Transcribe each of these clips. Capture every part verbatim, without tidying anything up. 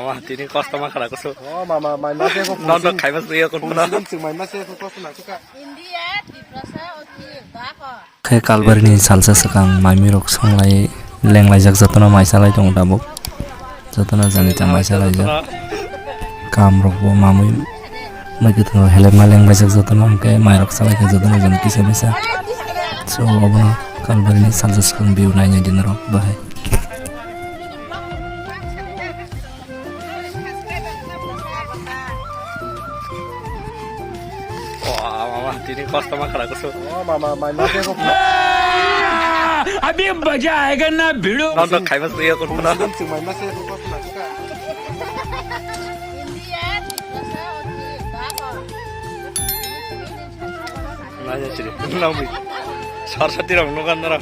Ah, tini kosto ma khara kusu. Oh, mama, mai ma se ko. Non dok khai mas iya kun na. Sing mai ma se ko kosto na ka. India, Tiprasa, Oti, Bako. Khe Kalbarini salsa swkang maimirok songlai lenglaijak, jotono mai salai tongo tabuk. Jotono jani ta mai salaijak. Kamrokbo mamui mai kwthwng helemma lengbaijak jotono, hwnkhe mairok salaikha jotono jani kisa misa. So, obono Kalbarini salsa swkang view nainai di norok bahai. Oh, mama, tini kosto ma khara kusu. Oh, mama, mai ma se ko. अभी मजा आएगा ना भिड़ो। Non dok khai mas iya kun na. Sing mai ma se ko kosto na ka. Nanya siri. Nang bi. Saraswati rok nukan nara.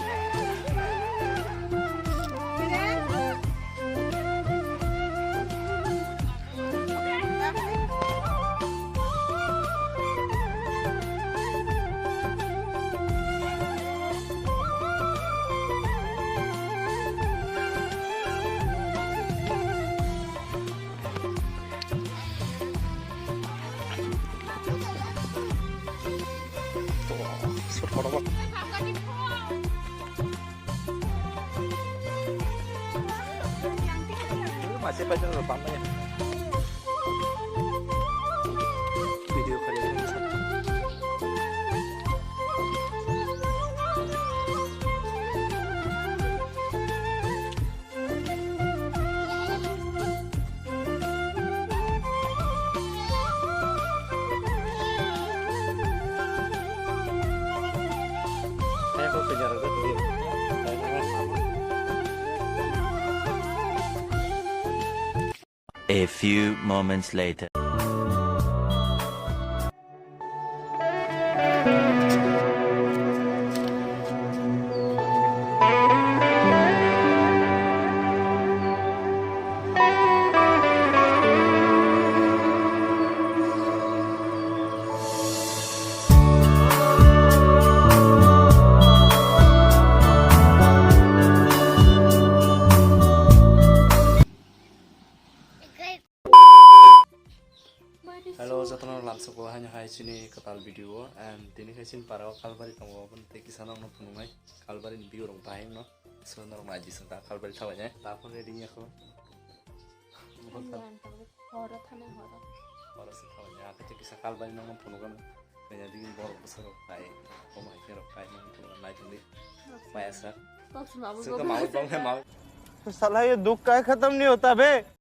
A few moments later. Hello, jotono lamsoko haino hai chini kwtal video o, and tini khai chini para o Kalbari tongo, aboni tei kisa nokno phunuknai Kalbari ni view rok bahai wngno. So norok nai di song ta Kalbari thabai nai. Ta phone ready ya kho. Horo thani horo. Horo se thabai nai. Akhe tei kisa Kalbari nokno phunukgano. Kanya digi borok bwsa rok pai. Omo hai khe rok pai nang phunukna nai thangdi. Maya sa. Kok suma abo. Sing to mawi bong he mawi. साला ये दुख का खत्म नहीं होता बे।